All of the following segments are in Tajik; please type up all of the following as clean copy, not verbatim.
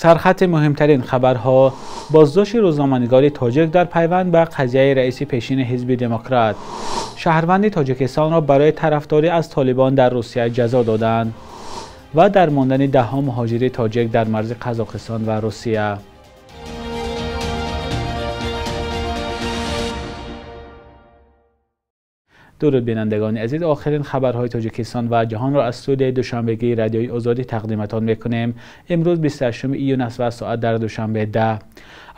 Сархати муҳимтарин хабарҳо: боздошти рӯзноманигори тоҷик дар пайванд ба қазияи раиси пешини Ҳизби Демократ, шаҳрванди Тоҷикистонро барои тарафдорӣ аз Толибон дар Русия ҷазо доданд ва дармондани даҳҳо муҳоҷири тоҷик дар марзи Қазоқистон ва Русия. Дуруд бинандагони азиз, охирин хабарҳои Тоҷикистон ва ҷаҳонро аз студияи душанбегии Радиои Озодӣ тақдиматон мекунем. Имрӯз 28 июн аст ва соат дар Душанбе 10.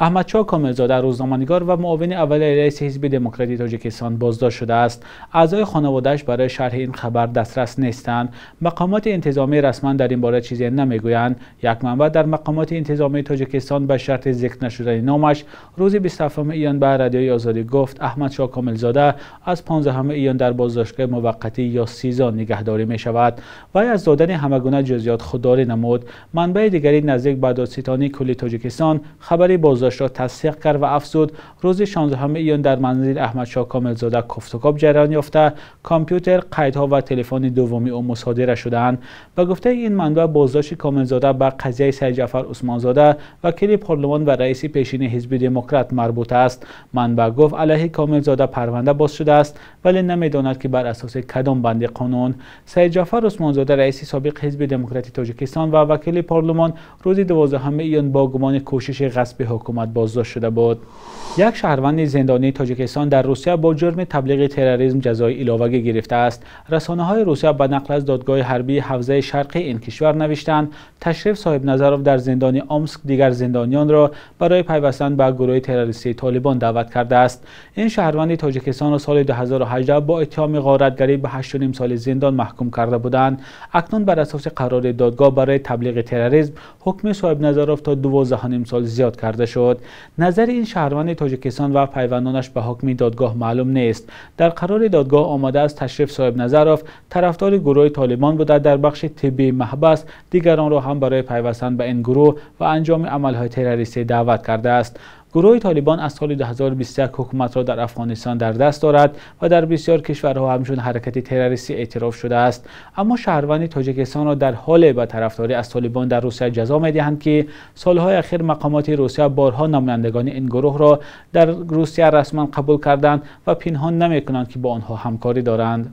Аҳмадшоҳ Комилзода, рӯзноманигор ва муовини аввали раиси Ҳизби Демократии Тоҷикистон боздошт шудааст. Аъзои хонаводааш барои шарҳи ин хабар дастрас нестанд. Мақомоти интизомӣ расман дар ин бора чизе намегӯянд. Як манбаъ дар мақомоти интизомии Тоҷикистон ба шарти зикр нашудани номаш рӯзи 27 июн ба Радиои Озодӣ гуфт Аҳмадшоҳ Комилзода аз 15 июн дар боздоштгоҳи муваққатӣ ё СИЗО нигаҳдорӣ мешавад. Вай аз додани ҳамагуна ҷузъиёт худдорӣ намуд. Манбаи дигари наздик ба додситонии кулли Тоҷикистон хабари боздоштро тасдиқ кард ва афзуд рӯзи 16 июн дар манзили Аҳмадшоҳ Комилзода кофтукоб ҷараён ёфта, компютер, қайдҳо ва телефони дуввуми ӯ мусодира шудаанд. Ба гуфтаи ин манбаъ, боздошти Комилзода ба қазияи Сайидҷафар Усмонзода, вакили парлумон ва раиси пешини Ҳизби Демократ марбут аст. Манбаъ гуфт алайҳи Комилзода парванда боз шудааст, вале намедонад ки бар асоси кадом банди қонун. Сайидҷафар Усмонзода, раиси собиқи Ҳизби Демократии Тоҷикистон ва вакили парлумон, рӯзи 12 июн бо гумони кӯшиши ғасби ҳукумат боздошт шуда буд. Як шаҳрванди зиндонии Тоҷикистон дар Русия бо ҷурми таблиғи терроризм ҷазои иловагӣ гирифтааст. Расонаҳои Русия ба нақл аз додгоҳи ҳарбии ҳавзаи шарқии ин кишвар навиштанд Ташриф Соҳибназаров дар зиндони Омск дигар зиндониёнро барои пайвастан ба гурӯҳи террористии Толибон даъват кардааст. Ин шаҳрванди Тоҷикистонро соли 2018 бо иттиҳоми ғоратгарӣ ба 8,5 соли зиндон маҳкум карда буданд. Акнун бар асоси қарори додгоҳ барои таблиғи терроризм ҳукми Соҳибназаров то 12,5 сол зиёд карда шуд. Назари ин шаҳрванди Тоҷикистон ва пайвандонаш ба ҳукми додгоҳ маълум нест. Дар қарори додгоҳ омадааст Ташриф Соҳибназаров тарафдори гурӯҳи Толибон буда, дар бахши тиббии маҳбас дигаронро ҳам барои пайвастан ба ин гурӯҳ ва анҷоми амалҳои террористӣ даъват кардааст. Гурӯҳи Толибон аз соли 2021 ҳукуматро дар Афғонистон дар даст дорад ва дар бисёр кишварҳо ҳамчун ҳаракати террористӣ эътироф шудааст. Аммо шаҳрванди Тоҷикистонро дар ҳоле ба тарафдорӣ аз Толибон дар Русия ҷазо медиҳанд, ки солҳои ахир мақомоти Русия борҳо намояндагони ин гурӯҳро дар Русия расман қабул карданд ва пинҳон намекунанд, ки бо онҳо ҳамкорӣ доранд.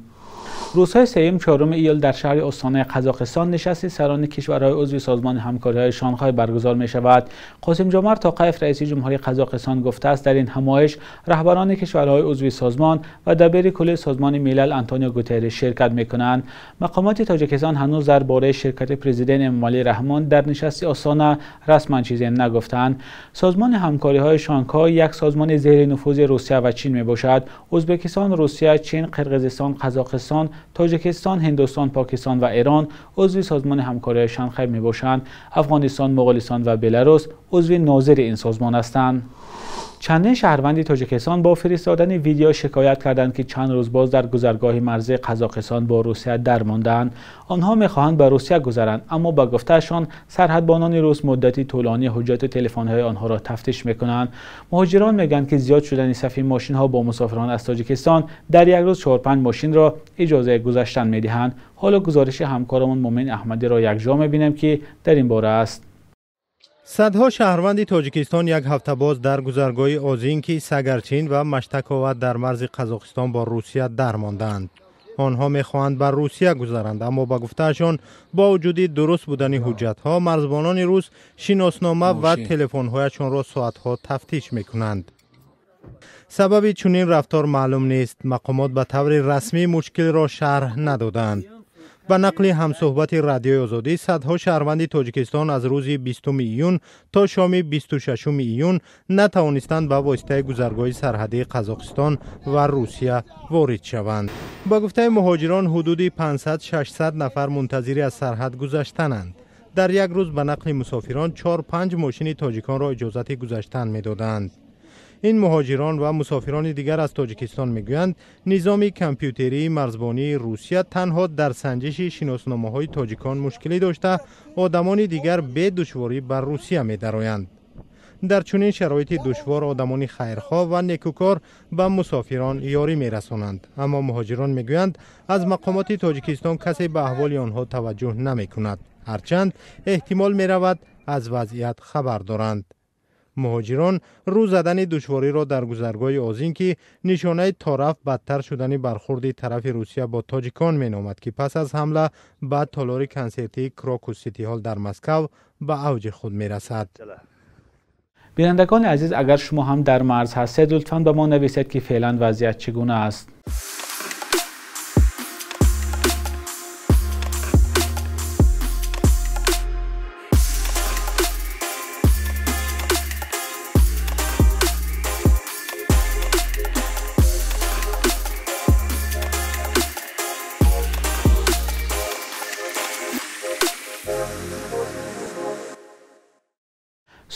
Рӯзҳои 3-4 июл дар шаҳри Остонаи Қазоқистон нишасти сарони кишварҳои узви Созмони ҳамкориҳои Шанхай баргузор мешавад. Қосимҷомарт Тоқаев, раиси ҷумҳурии Қазоқистон, гуфтааст дар ин ҳамоиш раҳбарони кишварҳои узви созмон ва дабири кулли Созмони Милал Антонио Гутерриш ширкат мекунанд. Мақомоти Тоҷикистон ҳанӯз дар бораи ширкати президент Эмомалӣ Раҳмон дар нишасти Остона расман чизе нагуфтанд. Созмони ҳамкориҳои Шанхай як созмони зери нуфузи Русия ва Чин мебошад. Ӯзбекистон, Русия, Чин, Қирғизистон, Қазоқистон, Тоҷикистон, Ҳиндустон, Покистон ва Эрон узви Созмони ҳамкориҳои Шанхай мебошанд. Афғонистон, Моғулистон ва Беларус узви нозири ин созмон ҳастанд. Чандин шаҳрванди Тоҷикистон бо фиристодани видео шикоят карданд, ки чанд рӯз боз дар гузаргоҳи марзии Қазоқистон бо Русия дармонданд. Онҳо мехоҳанд ба Русия гузаранд, аммо ба гуфтаашон сарҳадбонони рус муддати тӯлонӣ ҳуҷҷату телефонҳои онҳоро тафтиш мекунанд. Муҳоҷирон мегӯянд, ки зиёд шудани сафи мошинҳо бо мусофирон аз Тоҷикистон дар як рӯз 4-5 мошинро иҷозаи гузаштан медиҳанд. Ҳоло гузориши ҳамкорамон Мумин Аҳмадиро якҷо мебинем, ки дар ин бора аст. Садҳо шаҳрванди Тоҷикистон як ҳафта боз дар гузаргоҳи Озинки, Сагарчин ва Маштакова дар марзи Қазоқистон бо Русия дармондаанд. Онҳо мехоҳанд ба Русия гузаранд, аммо ба гуфтаашон бо вуҷуди дуруст будани ҳуҷҷатҳо марзбонони рус шиноснома ва телефонҳояшонро соатҳо тафтиш мекунанд. Сабаби чунин рафтор маълум нест. Мақомот ба таври расмӣ мушкилро шарҳ надоданд. Ба нақли ҳамсӯҳбати Радиои Озодӣ, садҳо шаҳрванди Тоҷикистон аз рӯзи 20 июн то шоми 26 июн натавонистанд ба воситаи гузаргоҳи сарҳадии Қазоқистон ва Русия ворид шаванд. Ба гуфтаи муҳоҷирон, ҳудуди 500-600 нафар мунтазири аз сарҳад гузаштананд. Дар як рӯз ба нақли мусофирон 4-5 мошини тоҷиконро иҷозати гузаштан медоданд. Ин муҳоҷирон ва мусофирони дигар аз Тоҷикистон мегӯянд, низоми компютерии марзбонии Русия танҳо дар санҷиши шиносномаҳои тоҷикон мушкилӣ дошта, одамони дигар бе душворӣ ба Русия медароянд. Дар чунин шароити душвор одамони хайрхоҳ ва некукор ба мусофирон ёрӣ мерасонанд. Аммо муҳоҷирон мегӯянд, аз мақомоти Тоҷикистон касе ба аҳволи онҳо таваҷҷӯҳ намекунад. Ҳарчанд эҳтимол меравад аз вазъият хабар доранд. Муҳоҷирон рӯ задани душвориро дар гузаргоҳи Озинки нишонаи торафт бадтар шудани бархурди тарафи Русия бо тоҷикон меномад, ки пас аз ҳамла ба толори консертии Крокус Сити Ҳол дар Москав ба авҷи худ мерасад. Бинандагони азиз, агар шумо ҳам дар марз ҳастед, лутфан ба мо нависед, ки феълан вазъият чӣ гуна аст.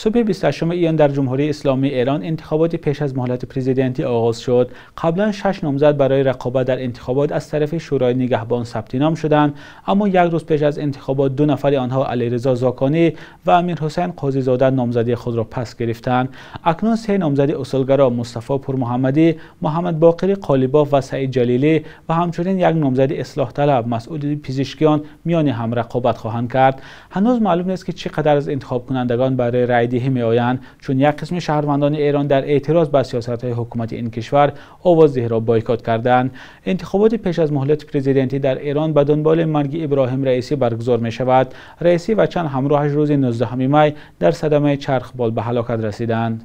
Субҳи 28 июн дар Ҷумҳурии Исломии Эрон интихоботи пеш аз муҳлати президентӣ оғоз шуд. Қаблан 6 номзад барои рақобат дар интихобот аз тарафи Шӯрои нигаҳбон сабти ном шуданд, аммо як рӯз пеш аз интихобот 2 нафари онҳо, Алиризо Зоконӣ ва Амирҳусайн Қозизода, номзадии худро пас гирифтанд. Акнун 3 номзади усулгаро Мустафо Пурмуҳаммадӣ, Муҳаммад Боқири Қолибоф ва Саид Ҷалилӣ ва ҳамчунин як номзади ислоҳталаб Масъуд Пизишкиён миёни ҳам рақобат хоҳанд кард. Ҳанӯз маълум нест, ки чӣ қадар аз интихобкунандагон барои райдиҳӣ меоянд, чун як қисми шаҳрвандони Эрон дар эътироз ба сиёсатҳои ҳукумати ин кишвар овоздиҳиро бойкот карданд. Интихоботи пеш аз муҳлати президентӣ дар Эрон ба дунболи марги Иброҳим Раисӣ баргузор мешавад. Раисӣ ва чанд ҳамроҳаш рӯзи 19 май дар садамаи чархбол ба ҳалокат расиданд.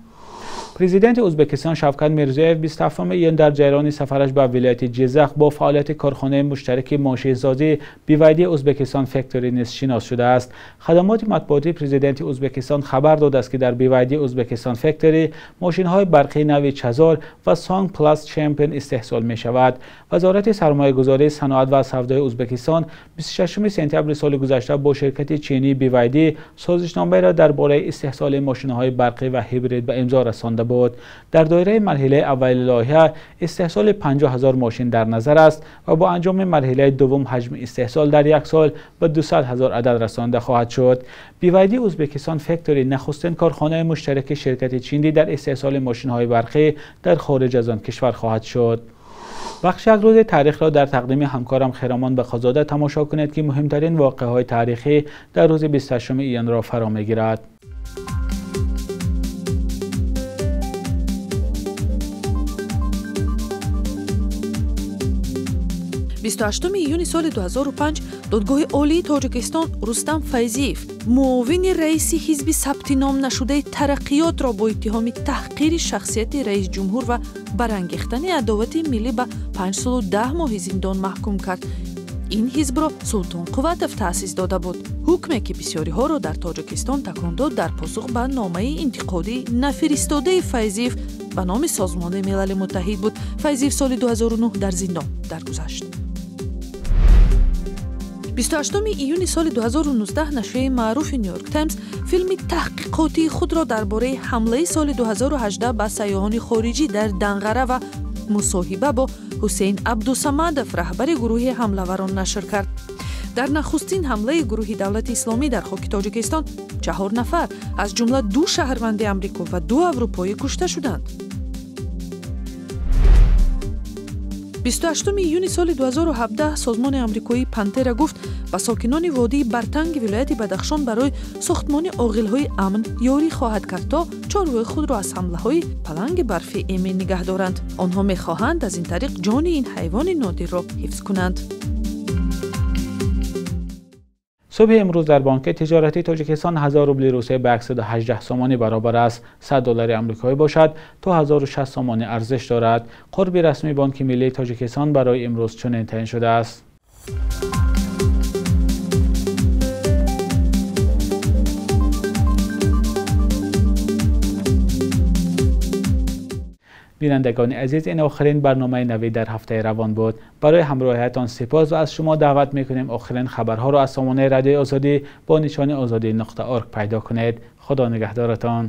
Президенти Ӯзбекистон Шавкат Мирзиёев 27 июн дар ҷараёни сафараш ба вилояти Ҷизақ бо фаъолияти корхонаи муштараки мошинсозӣ BYD Ӯзбекистон Factory низ шинос шудааст. Хадамоти матбуотии президенти Ӯзбекистон хабар додааст, ки дар BYD Ӯзбекистон Factory мошинҳои барқии нави Чазор ва Song Plus Champion истеҳсол мешавад. Вазорати сармоягузории саноат ва савдои Ӯзбекистон 26 сентябри соли гузашта бо ширкати чинии BYD созишномаеро дар бораи истеҳсоли мошинҳои барқӣ ва ҳибрид ба имзо расонда буд. Дар доираи марҳилаи аввали лоиҳа истеҳсоли 50 ҳазор мошин дар назар аст ва бо анҷоми марҳилаи дуввум ҳаҷми истеҳсол дар як сол ба 200 ҳазор адад расонда хоҳад шуд. BYD Ӯзбекистон Factory нахустин корхонаи муштараки ширкати чинӣ дар истеҳсоли мошинҳои барқӣ дар хориҷ аз он кишвар хоҳад шуд. Бахши як рӯзи таърихро дар тақдими ҳамкорам Хиромон Бақозода тамошо кунед, ки муҳимтарин воқеаҳои таърихӣ дар рӯзи 28 июнро фаро мегирад. 28 июни соли 2005 додгоҳи олии Тоҷикистон Рустам Файзиев, муовини раиси ҳизби сабти ном нашудаи Тараққиётро бо иттиҳоми таҳқири шахсияти раисҷумҳур ва барангехтани адовати миллӣ ба 5 солу 10 моҳи зиндон маҳкум кард. Ин ҳизбро Султон Қувватов таъсис дода буд. Ҳукме, ки бисёриҳоро дар Тоҷикистон такон дод, дар посух ба номаи интиқодӣ нафиристодаи Файзиев ба номи Созмони Милали Муттаҳид буд. Файзиев соли 2009 дар зиндон даргузашт. 28 июни соли 2019 нашрияи маъруфи Нью-Йорк Таймс филми таҳқиқотии худро дар бораи ҳамлаи соли 2018 ба сайёҳони хориҷӣ дар Данғара ва мусоҳиба бо Ҳусейн Абдусамадов, раҳбари гурӯҳи ҳамлаварон, нашр кард. Дар нахустин ҳамлаи гурӯҳи Давлати Исломӣ дар хоки Тоҷикистон 4 нафар, аз ҷумла 2 шаҳрванди Амрико ва 2 аврупоӣ кушта шуданд. 28 июни соли 2017 созмони амрикоии Пантера гуфт ба сокинони водии Бартанги вилояти Бадахшон барои сохтмони оғилҳои амн ёрӣ хоҳад кард, то чорвои худро аз ҳамлаҳои паланги барфӣ эмин нигаҳ доранд. Онҳо мехоҳанд аз ин тариқ ҷони ин ҳайвони нодирро ҳифз кунанд. Субҳи имрӯз дар бонки тиҷоратии Тоҷикистон 1000 рубли Русия ба 118 сомонӣ баробар аст. 100 доллари амрикоӣ бошад то 1060 сомонӣ арзиш дорад. Қурби расмии Бонки миллии Тоҷикистон барои имрӯз чунин таъин шудааст. Бинандагони азиз, ин охирин барномаи навӣ дар ҳафтаи равон буд. Барои ҳамроҳиятон сипос ва аз шумо даъват мекунем охирин хабарҳоро аз сомонаи Радиои Озодӣ бо нишони ozodi.org пайдо кунед. Худо нигаҳдоратон.